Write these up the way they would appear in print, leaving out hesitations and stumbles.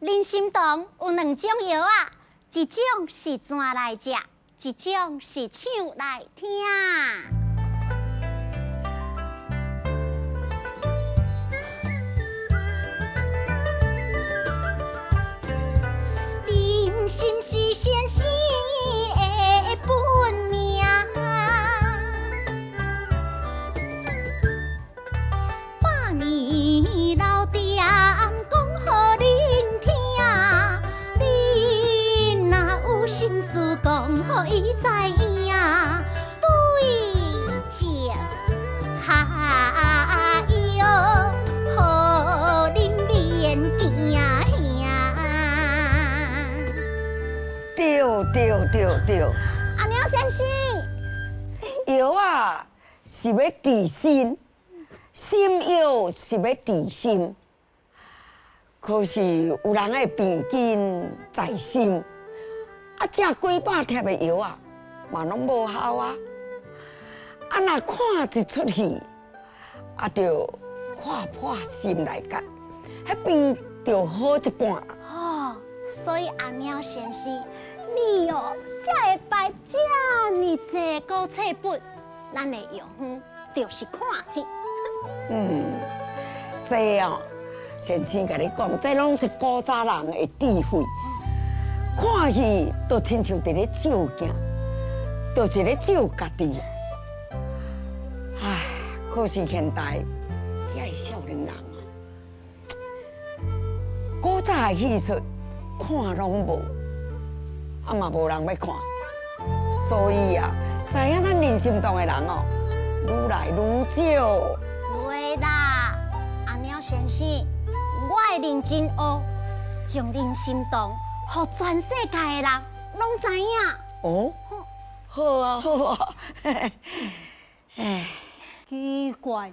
人參糖有兩種藥仔，一種是煎來食，一種是唱來聽。人參是先生的本命，百年老店講予恁聽，恁若有心事講予伊知影，對症下藥，予恁免驚嚇。對對對對，阿鳥先生，藥啊是欲治身，心藥是欲治心。可是有人的病根在心，啊，食幾百帖的藥啊，嘛攏無效啊。啊，若看一齣戲，啊，就看破心內結，彼病就好一半。哦，所以阿鳥先生，你哦才會擺遮爾濟古冊本，咱的藥方就是看戲。嗯，這哦，先生共你講，這攏是古早人的智慧。看戲就親像佇咧照鏡，就是咧照家己。唉，可是現代遐少年人啊，古早的戲出看攏無，啊嘛無人欲看，所以啊，知影咱人參堂的人哦，愈來愈少。袂啦，阿鳥先生，我會認真學，將人參堂，予全世界的人攏知影。哦，好啊好啊，唉，奇怪，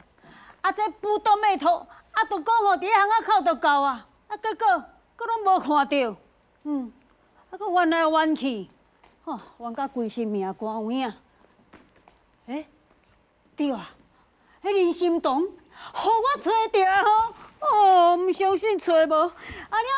啊這布多麥托，啊就講吼佇咧巷仔口就到啊，啊結果閣攏無看著，啊閣冤來冤去，吼冤甲規身命肝有影。欸，對啊，彼人參堂，予我揣著啊吼！哦，毋相信揣無。阿鳥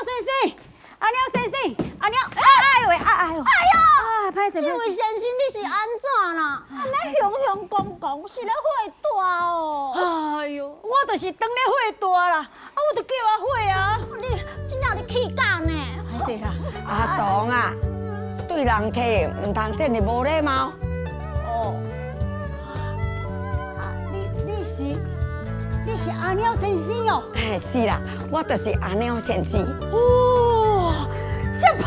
先生，阿鳥先生，阿鳥，哎呦喂，哎呦，哎呦，啊，歹勢，這位先生你是按怎啦？按呢雄雄公公是咧火大哦。哎呦，我就是當咧火大啦，啊，我就叫阿火啊。你真正咧氣甲呢？歹勢啦。阿唐啊，對人客毋通這麼無禮貌。哦。你是阿鳥先生哦？嘿，是啦，我就是阿鳥先生。哇，這拍！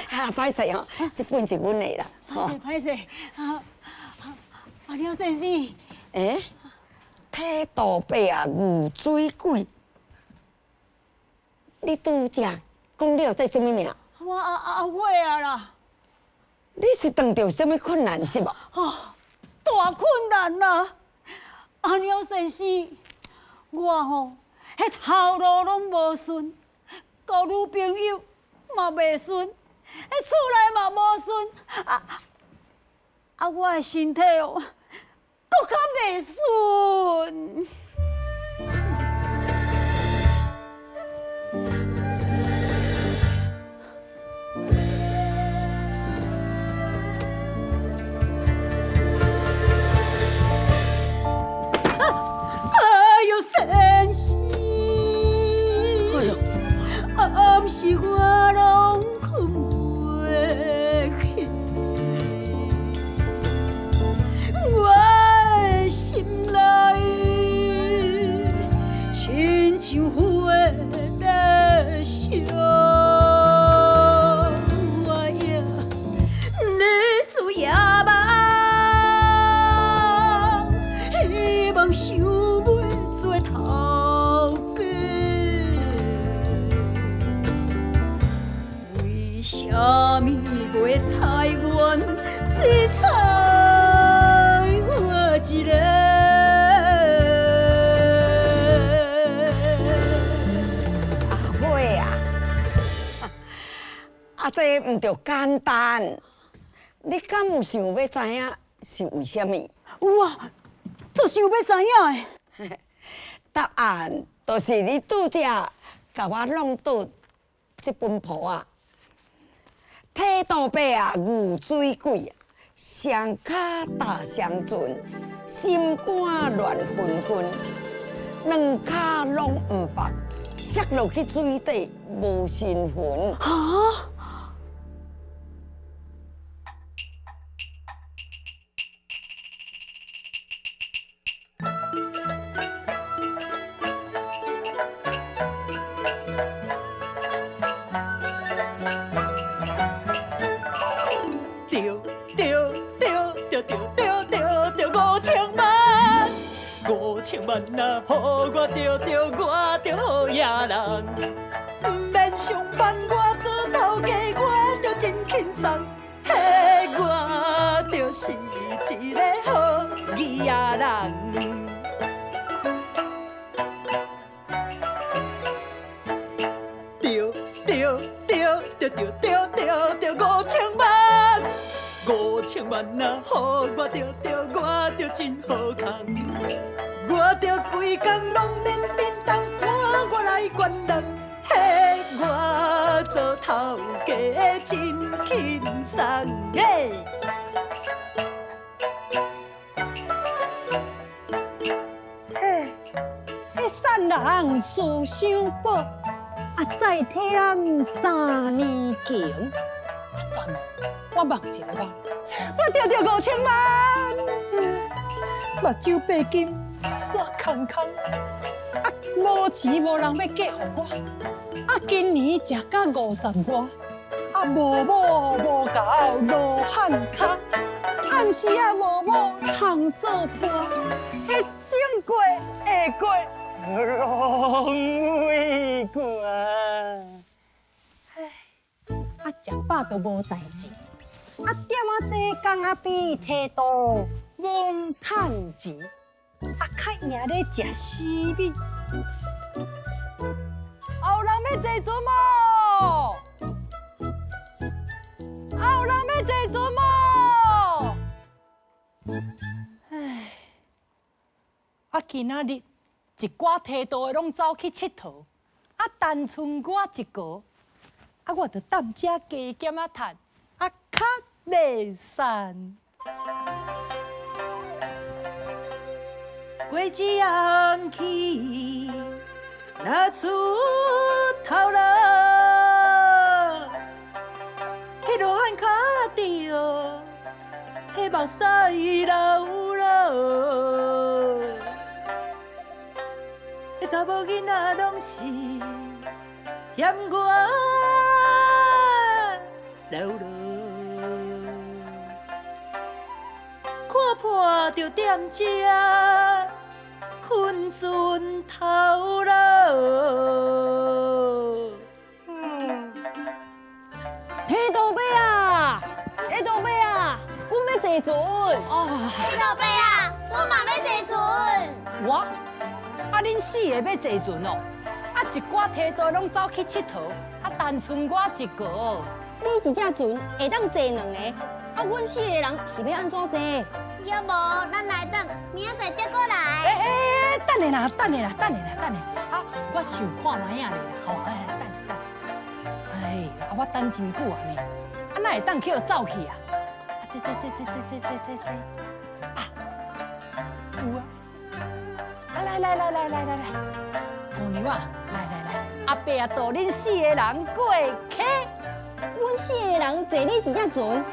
哈，歹勢哦，這本是阮的啦。歹勢歹勢，阿鳥先生。欸，體肚伯啊，牛水鬼，你拄才講了這啥物名？我阿阿火啊啦。你是碰著啥物困難是無？啊，大困難啦！阿鳥先生，我吼，彼頭路攏無順，交女朋友嘛袂順，彼厝內嘛無順，啊啊！我的身體哦，閣較袂順。哎呦，先生，暗時我攏睏袂去，我的心內親像火咧燒，我也日思夜夢，希望想欲做頭家。為啥物袂睬阮，只睬我一個？阿火啊，啊，這毋著簡單。你敢有想欲知影是為啥物？有啊，足想欲知影的。答案就是你拄才共我弄倒這本簿仔。剃度伯啊，牛水鬼啊，雙跤踏雙船，心肝亂紛紛，兩跤攏毋縛，摔落去水底無身份。啊！對對對對對對對對五千萬，五千萬啊！予我著著，我著好野人。毋免上班，我做頭家，我著真輕鬆。嘿，我就是一個好囡仔人。對對對對對對對對五千萬，五千萬啊！予我著著，我著真好康。我著規工攏免振動，換我來管人。嘿，我做頭家真輕鬆。嘿，嘿，彼散人思想寶，啊再添三年情。啊，昨暝我夢一个夢，我著著五千萬，目睭白金煞空空，啊無錢無人欲嫁予我，啊今年食甲五十外，啊無某無猴羅漢跤，暗時仔無某通做伴，彼頂過下過攏未過。唉，啊食飽都無代誌，啊踮仔這工仔比剃度罔趁錢，啊較贏咧食死米。有人欲坐船無？啊有人欲坐船無？唉，啊今仔日一寡剃度的攏走去𨑨迌，啊單剩我一個，啊我就踮遮加減仔趁，啊較袂散。果子红去，若出頭了，彼羅漢跤著，彼目屎流了，彼查某囡仔攏是嫌我老了，看破就踮這睏船頭了。剃度伯啊，剃度伯啊，阮欲坐船。哦，剃度伯啊，阮嘛欲坐船。我啊，恁四个欲坐船哦？啊，一寡剃度攏走去𨑨迌，啊，單剩我一個。你一隻船會當坐兩個，啊，阮四個人是欲按怎坐？猶無，咱來等，明仔載才閣來。欸欸，等下啦，等下啦，等下啦，等下。啊，我想看覓仔咧啦，吼，哎，等下等。哎，啊，我等真久啊呢，啊，哪會當去予走去啊？啊，這這這這這這這這這，啊，有啊。啊，來來來來來來來，姑娘啊，來來來，阿伯啊，渡恁四個人過溪。阮四個人坐你一隻船，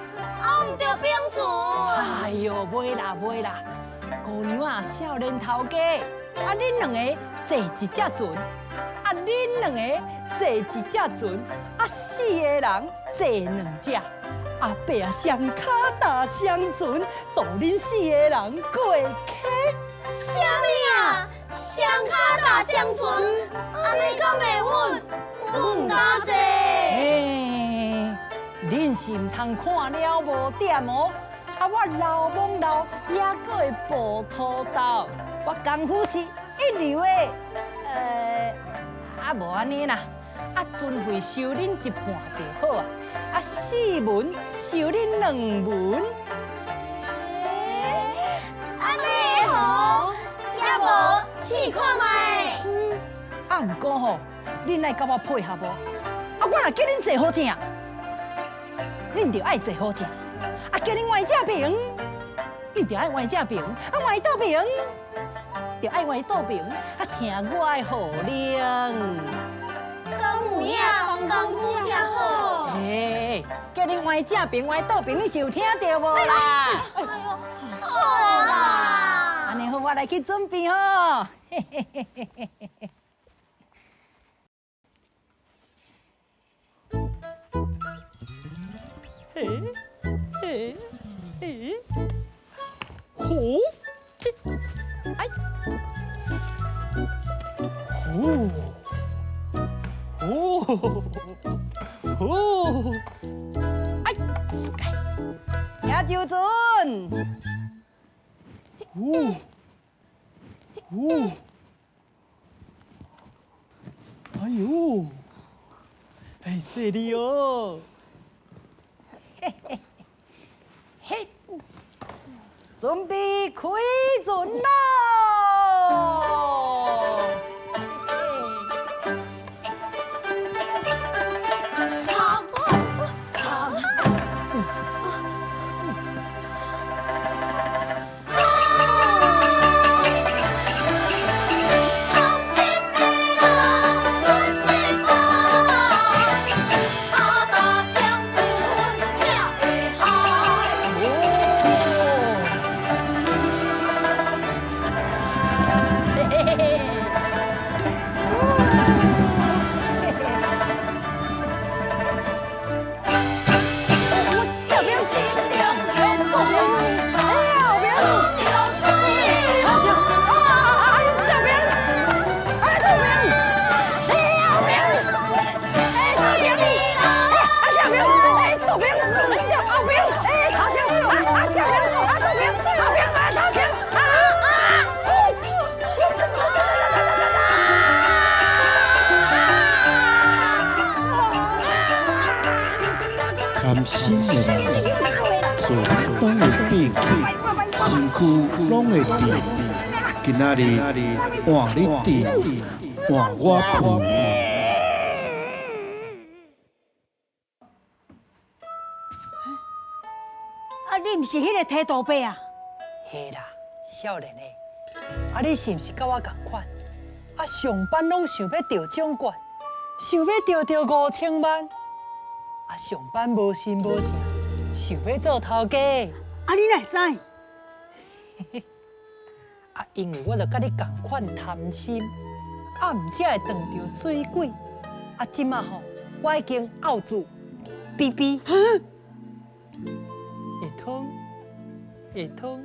啊，毋著冰船。哎喲，袂啦袂啦，姑娘啊，少年頭家，啊，恁兩個坐一隻船，啊，恁兩個坐一隻船，啊，四個人坐兩隻，阿伯啊，雙跤踏雙船，渡恁四個人過溪。啥物啊？雙跤踏雙船，按呢敢會穩？阮毋敢坐。欸，恁是毋通看了無點哦。啊，我老罔老，猶閣會步拖豆，我功夫是一流的。啊無按呢啦，啊船費收恁一半就好啊，啊四文收恁兩文。欸，按呢會好，猶無試看覓。啊，毋過吼，恁愛佮我配合哦。啊，我若叫恁坐好正，恁就愛坐好正。啊，叫恁換正爿，恁就愛換正爿。啊，換倒爿，就愛換倒爿。啊，聽我的號令。敢有影，敢有這好。欸，叫恁換正爿，換倒爿，你是有聽著無啦？哎喲，好啦。按呢好，我來去準備吼。嘿嘿嘿嘿嘿嘿。嘿，嘿，嘿，吼，这，哎，吼，吼，吼，哎，請就陣。哦，哦，哎喲，哎，犀利哦！嘿嘿嘿，準備開船囉！貪心的人，事攏會變，身軀攏會變。今仔日換你治，換我扶。啊，你毋是彼个伻杜伯啊？嘿啦，少年的，啊，你是毋是佮我仝款？啊，上班攏想欲著獎券，想欲著著5000萬。啊，上班無心無情，想欲做頭家。啊，你哪會知？啊，因為我就佮你仝款貪心，啊，毋才會撞著水鬼。啊，這馬吼，我已經漚住 BB，會通會通，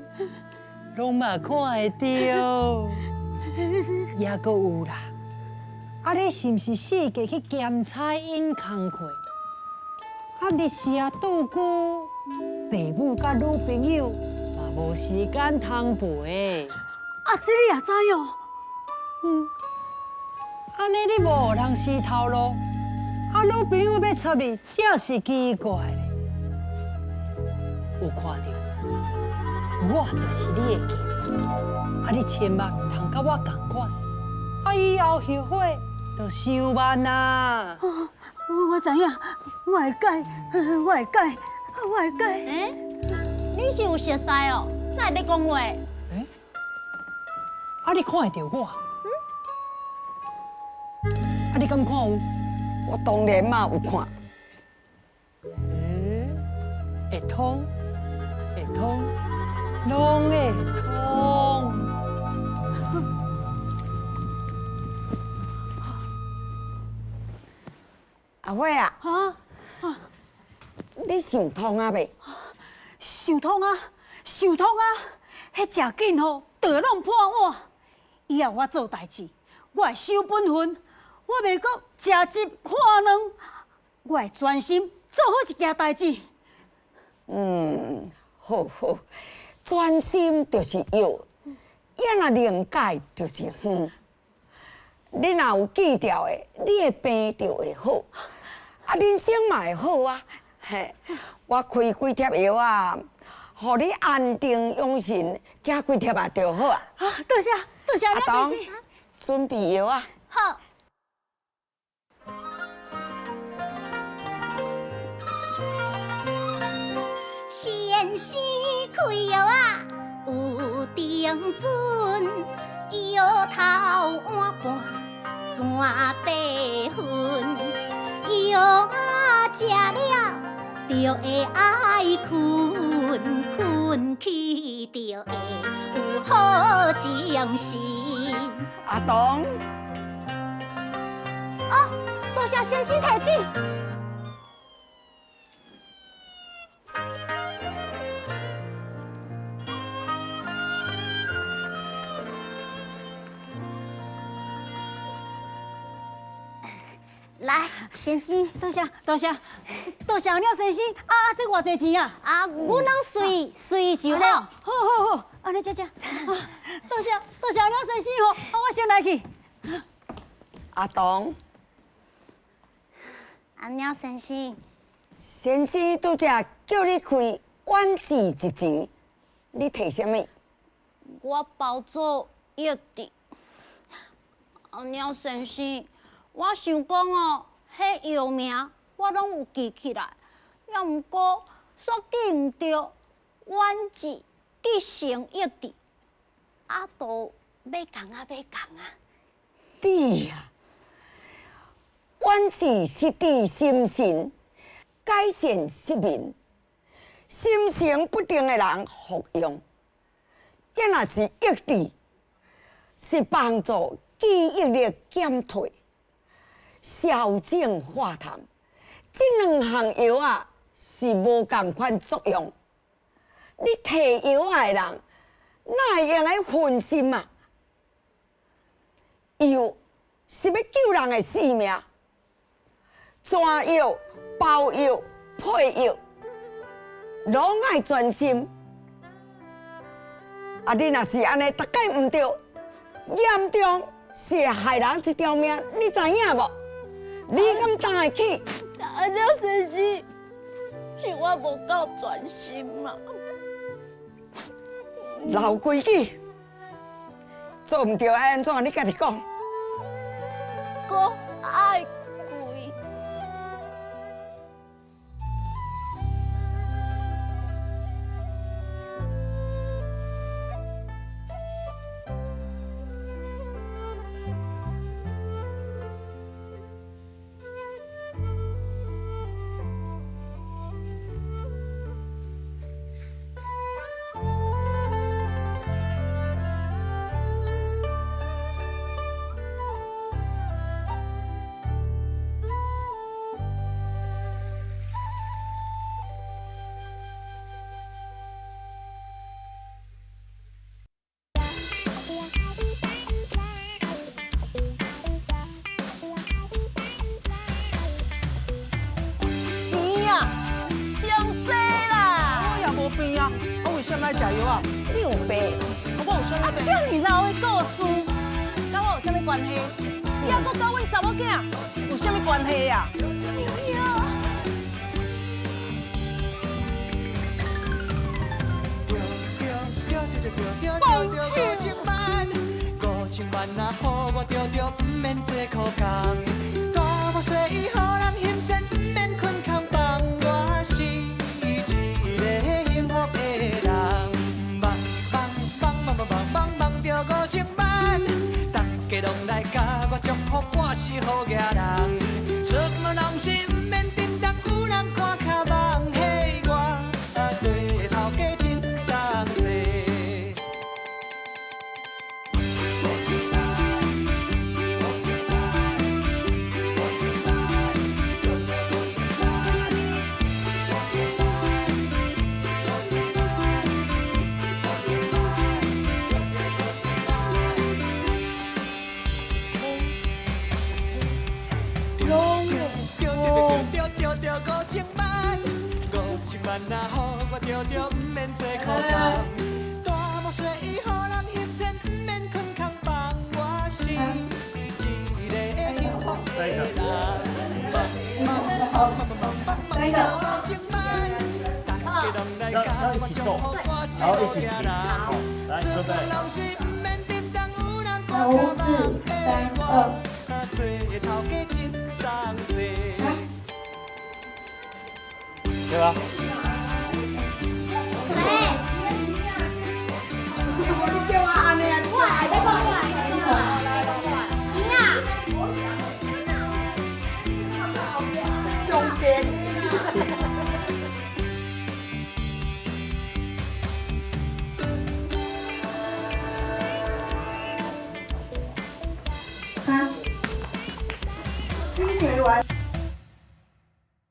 攏嘛看會著，猶閣有啦。啊，你是毋是四界去兼差𪜶工課？啊，日時啊，倒久，爸母佮女朋友嘛無時間通陪。啊，這你也知哦？嗯，按呢你無予人死頭路，啊，女朋友欲插你，正是奇怪咧。有看著，我就是你的鏡，啊，你千萬毋通佮我仝款，啊，以後後悔就傷慢啊。我知影，我會改，我會改，我會改。欸，你是有熟似哦？哪會咧講話？欸，啊，你看會著我？嗯？啊，你敢看有？我當然嘛有看。欸，會通，會通，攏會通。阿花啊，啊，你想通啊未？想通啊，想通啊！彼食緊吼，就會弄破碗。以後我做代誌，我會守本分，我袂閣食一看兩，我會專心做好一件代誌。嗯，好好，專心就是藥，也若靈解就是方。你若有記牢的，你的病就會好，啊，人生嘛會好啊。嘿，我開幾帖藥啊，予你安定養神，食幾帖啊就好啊。啊，多謝，多謝，阿東，準備藥啊。好。開藥啊，有定準，藥頭換半全白粉，藥仔食了就會愛睏，睏去就會有好精神。阿東，啊，多謝先生提醒。來，先生，多謝多謝多謝了先生。啊啊，這偌濟錢啊？啊，阮攏隨隨就好。好好好，按呢這這，多謝多謝了先生吼，啊，我先來去。阿東，阿鳥先生，先生拄才叫你開遠志一錢，你提啥物？我包做藥治。阿鳥先生，我想講哦，彼藥名我攏有記起來，也毋過煞記毋著遠志記性藥治，啊，都欲仝啊，欲仝啊！你啊，遠志是治心神，改善失眠，心神不定的人服用。也若是抑制，是幫助記憶力減退、消腫化痰。這兩項藥啊是無仝款作用。你提藥仔的人，哪會用得分心啊？藥是欲救人的性命，煎藥、包藥、配藥，攏愛專心。啊！你若是按呢，逐擺毋對，嚴重是會害人一條命，你知影無？你敢擔會起？阿鳥先生，是我無夠專心嘛。老規矩，做毋對愛按怎？你家己講。閣愛跪。錢啊，上濟啦！我也無病啊，我為啥物愛食藥啊？你有病？我有啥物病？啊，這爾老的故事，佮我有啥物關係？抑閣佮阮查某囝有啥物關係啊？放手！5000萬啊，予我著著，毋免做苦工。大無細雨，予人欣羡，毋免睏空房。我是一個幸福的人。望望望望望望望著5000萬，大家攏來共我祝福，我是好額人。出門攏是毋免叮當，有人趕較忙。嘿，我做頭家真鬆勢。對對對對對5000萬，5000萬啊，予我著著，毋免做苦工。大無細雨，予人翕身，毋免睏空房。我是一個幸福的人。5000萬，大家攏來共我祝福，我是好額人。來，準備。 5、4、3、2。做頭家真鬆勢。對吧？喂。謝你。